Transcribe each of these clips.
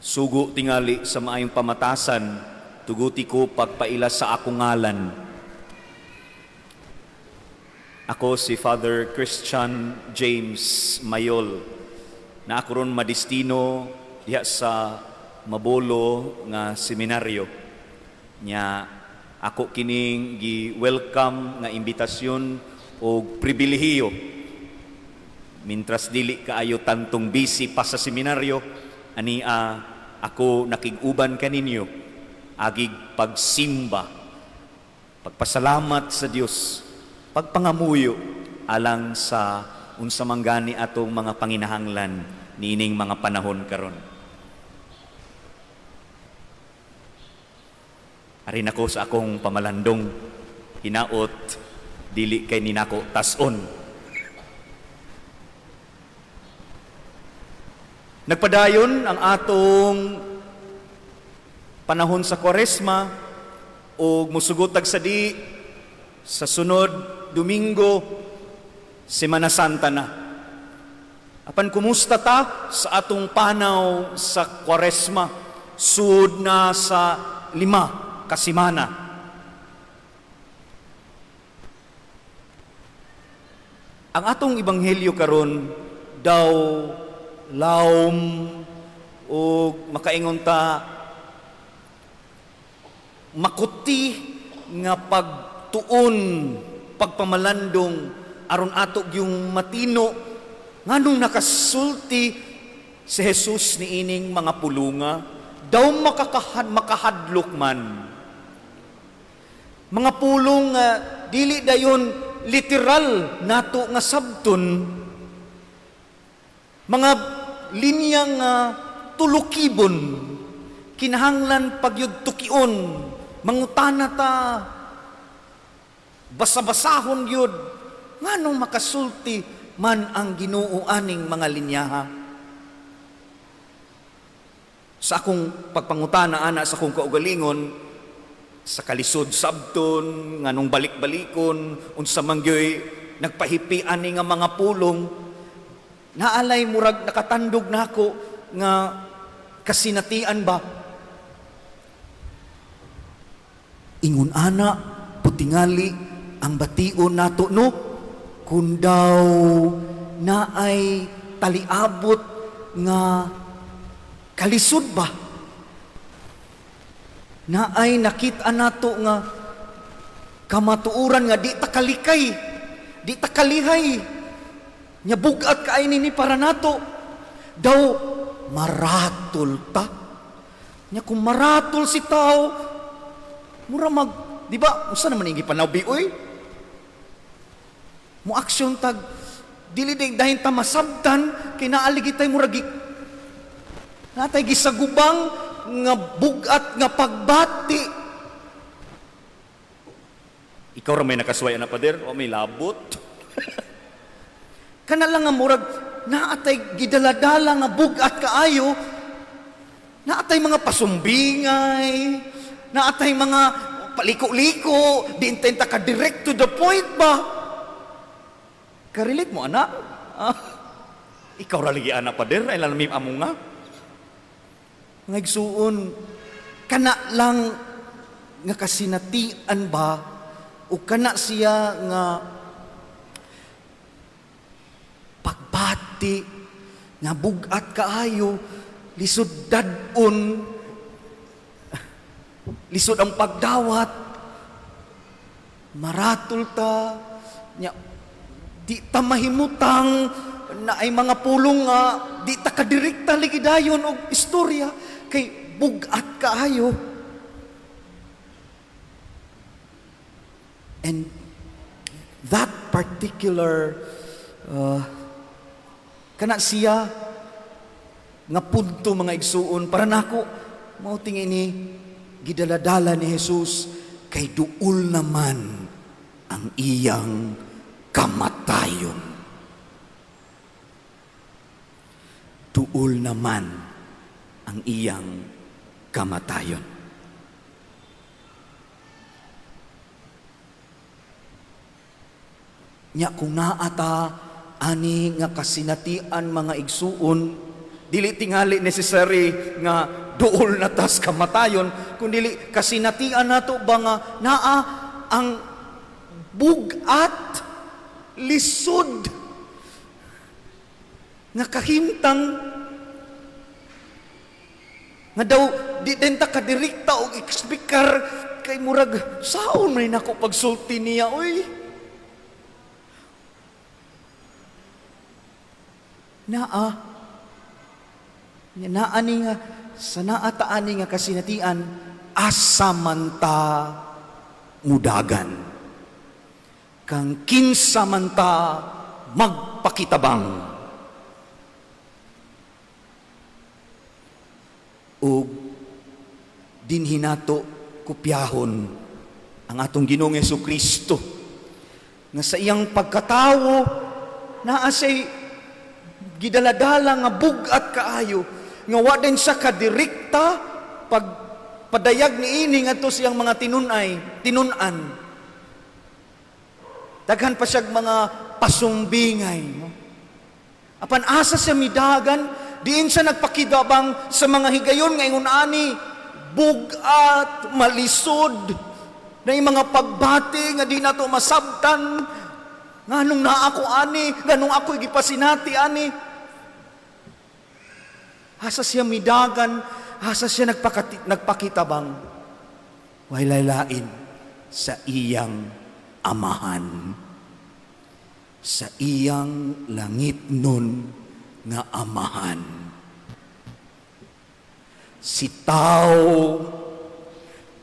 Sugo tingali sa maayong pamatasan, tuguti ko pagpaila sa akong ngalan. Ako si Father Christian James Mayol, na ako ron madestino diha sa Mabolo nga seminaryo. Nya ako kining gi-welcome nga imbitasyon o pribilehiyo. Mintras dili kaayo tantong busy pa sa seminaryo, ania ako nakig-uban kaninyo agig pagsimba, pagpasalamat sa Dios, pagpangamuyo alang sa unsa man gani atong mga panginahanglan niining mga panahon karon. Arin ako sa akong pamalandong, hinaot dili kay ninako tas-on. Nagpadayon ang atong panahon sa Kwaresma ug musugotag sa di sa sunod Domingo, Semana Santa na. Apan kumusta ta sa atong panaw sa Kwaresma? Sud na sa 5 ka semana. Ang atong ebanghelyo karon daw lawom o makaingon ta makuti nga pagtuon, pagpamalandong aron ato yung matino nganong nakasulti si Jesus niining mga pulunga daw makahadlok man. Mga pulong nga dili dayon literal nato nga sabton, mga linya nga tulukibon, kinahanglan pagyud tukion, mangutana ta, basa-basahon gyud nganong makasulti man ang Ginoo aning mga linyaha. Sa akong pagpangutana ana sa akong kaugalingon, sa kalisod sabton, nganong balik-balikon, unsa man gyoy nagpahipi ani nga mga pulong, naalay murag nakatandog nako nga kasinatian ba. Ingon ana putingali ang bation nato, no, kun daw naay taliabot nga kalisod ba, naay nakita nato nga kamatuoran nga di ta kalikay, di ta kalihay, nya bug-at kaay nini para nato, daw maratol ta. Nya kung maratol si tao, mura mag, di ba, usa naman yung gipanabi, oy? Mo aksyon tag, dili day dahin ta masabtan, kay naaligi tay murag natay gisagubang nga bug-at nga pagbati. Ikaw ra may nakasuway na pader, o may labot. Kana lang nga murag naatay gidaladala nga bug-at kaayo, naatay mga pasumbingay, naatay mga paliko-liko, di intenta ka direct to the point ba? Ka-relate mo, anak? Ikaw ra lagi, anak pader, ay lamim amo nga. Mga igsuon, kana lang nga kasinatian ba, o kana siya nga pagbati, nga bug-at kaayo, lisod dad-on, lisod ang pagdawat, maratol ta, nya, di ta mahimutang na ay mga pulong nga di ta kadirekta ligidayon og istorya kay bug-at kaayo. And that particular kana siya nga punto mga igsuon para nako mao tingini gidaladala ni Jesus kay duol naman ang iyang kamatayon. Duol naman ang iyang kamatayon. Nya kung naata ani nga kasinatian mga igsuon, Dili tingali necessary nga duol na tas kamatayon, kundi kasinatian nato ba nga naa ang bugat, lisod nga kahimtang nga daw di din ta kadirekta og eksplikar kay murag saon man nako pagsulti niya, oy. Naa naa ni nga sa naa ta ani nga kasinatian, asa man ta mudagan, kang kinsa man ta magpakitabang, ug dinhi nato kopyahon ang atong Ginoong Kristo nga sa iyang pagkatawo naa siya'y gidaladala nga bug-at kaayo, nga wa din siya kadirekta pag padayag niini ngadto siyang mga tinun-an. Daghan pa siyang mga pasumbingay, no? Apan asa siya midagan, diin siya nagpakidabang sa mga higayon nga ingon ani bugat, malisod, na yung mga pagbati nga di nato masabtan, nganong naa ako ani, nganong ako gipasinati ani. Asa siya midagan, asa siya nagpakitabang, walay lain sa iyang amahan, sa iyang langit nun nga amahan. Si tao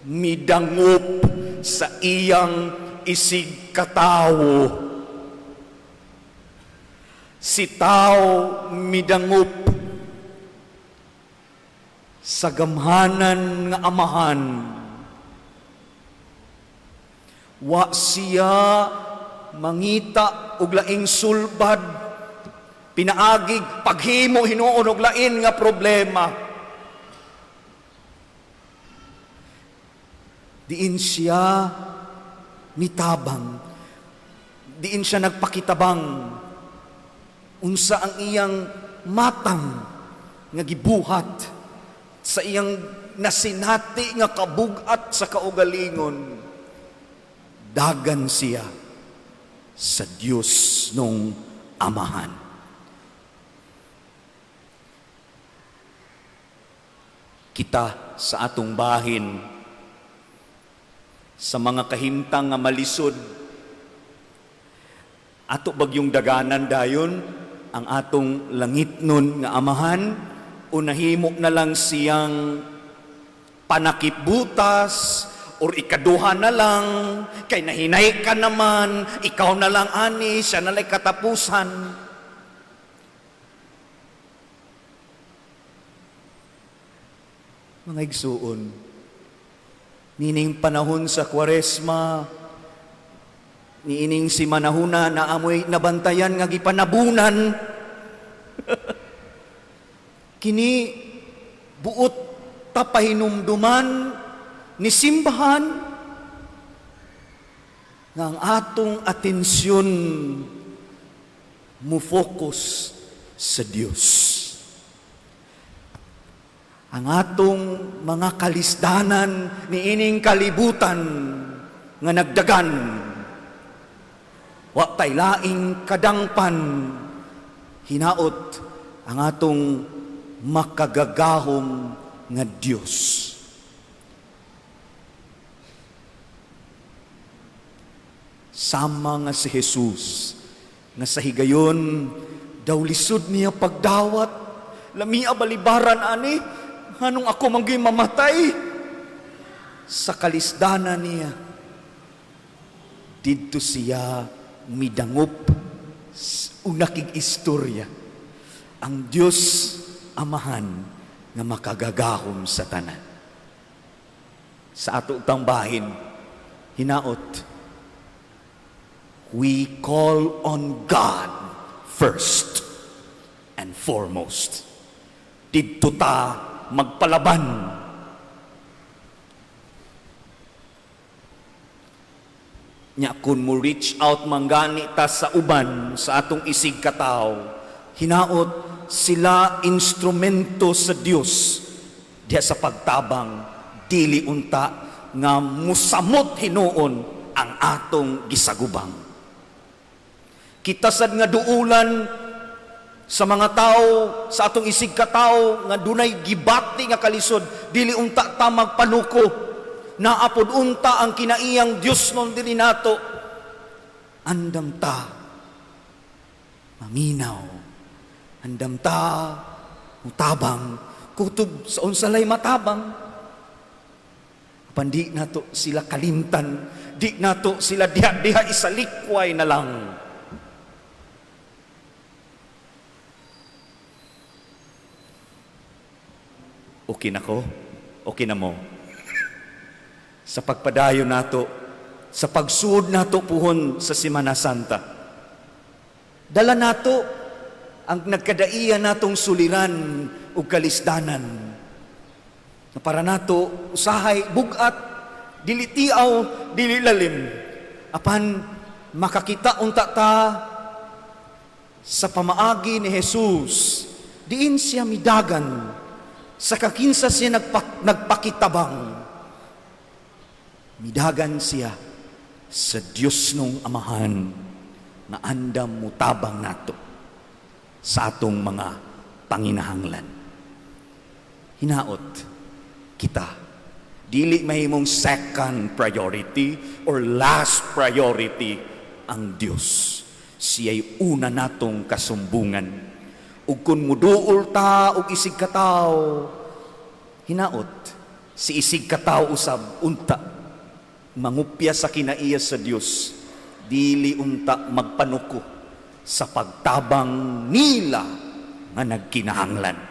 midangup sa iyang isig katawo. Si tao midangup sa gamhanan nga amahan. Wa siya mangita og laing sulbad, pinaagig paghimo hinuon og lain nga problema. Diin siya mitabang, diin siya nagpakitabang unsa ang iyang matang nga gibuhat sa iyang nasinati nga kabugat sa kaugalingon. Dagan siya sa Dios nung amahan. Kita sa atong bahin, sa mga kahimtang nga malisod, ato bagyong daganan dayon ang atong langit nun nga amahan, o nahimo na lang siyang panakip-butas, or ikaduha na lang, kay nahinay ka naman, ikaw na lang ani, siya na lang katapusan. Mga igsuon, nining panahon sa Kwaresma, niining si manahuna na amoy nabantayan nga gipanabunan, kini buot tapahinumduman ni simbahan nga ang atong atensyon mo focus sa Dios. Ang atong mga kalisdanan niining kalibutan nga nagdagan, wa tay laing kadangpan, hinaot ang atong makagagahom nga Dios. Sama nga si Jesus nga sa higayon daw lisod niya pagdawat, lamia balibaran ani, anong ako manggi mamatay. Sa kalisdanan niya, didto siya midangup unakig istorya ang Dios Amahan nga makagagahom sa tanan. Sa ato tambahin, hinaot, we call on God first and foremost. Didto ta magpalaban. Nya kun mo reach out manggani ta sa uban sa atong isig katawo, hinaot sila instrumento sa Dios diha sa pagtabang, dili unta nga musamot hinuon ang atong gisagubang. Kita sad nga duulan sa mga tao sa atong isig katao nga dunay gibati nga kalisod, dili unta ta magpanuko. Naa pod unta ang kinaiyang Dios nun diri nato. Andam ta maminaw, andam ta mutabang, kutob sa unsalay matabang. Apan di nato sila kalimtan, di nato sila diha-diha isalikway na lang. Okay na ko? Okay na mo? Sa pagpadayon nato, sa pagsuod nato puhon sa Semana Santa, dala nato ang nagkadaiya natong suliran ug kalisdanan. Na para nato usahay bugat, dili tiaw, dili lalim. Apan makakita unta ta sa pamaagi ni Jesus, diin siya midagan, sa kakinsa siya nagpakitabang. Midagan siya sa Dios nung Amahan nga andam mutabang nato sa atong mga panginahanglan. Hinaot kita, dili mahimong second priority or last priority ang Dios. Siya'y una natong kasumbungan. Ug kung muduol ta og isig katawo, hinaot si isig katawo usab unta mangupya sa kinaiya sa Dios, dili unta magpanuko sa pagtabang nila nga nagkinahanglan.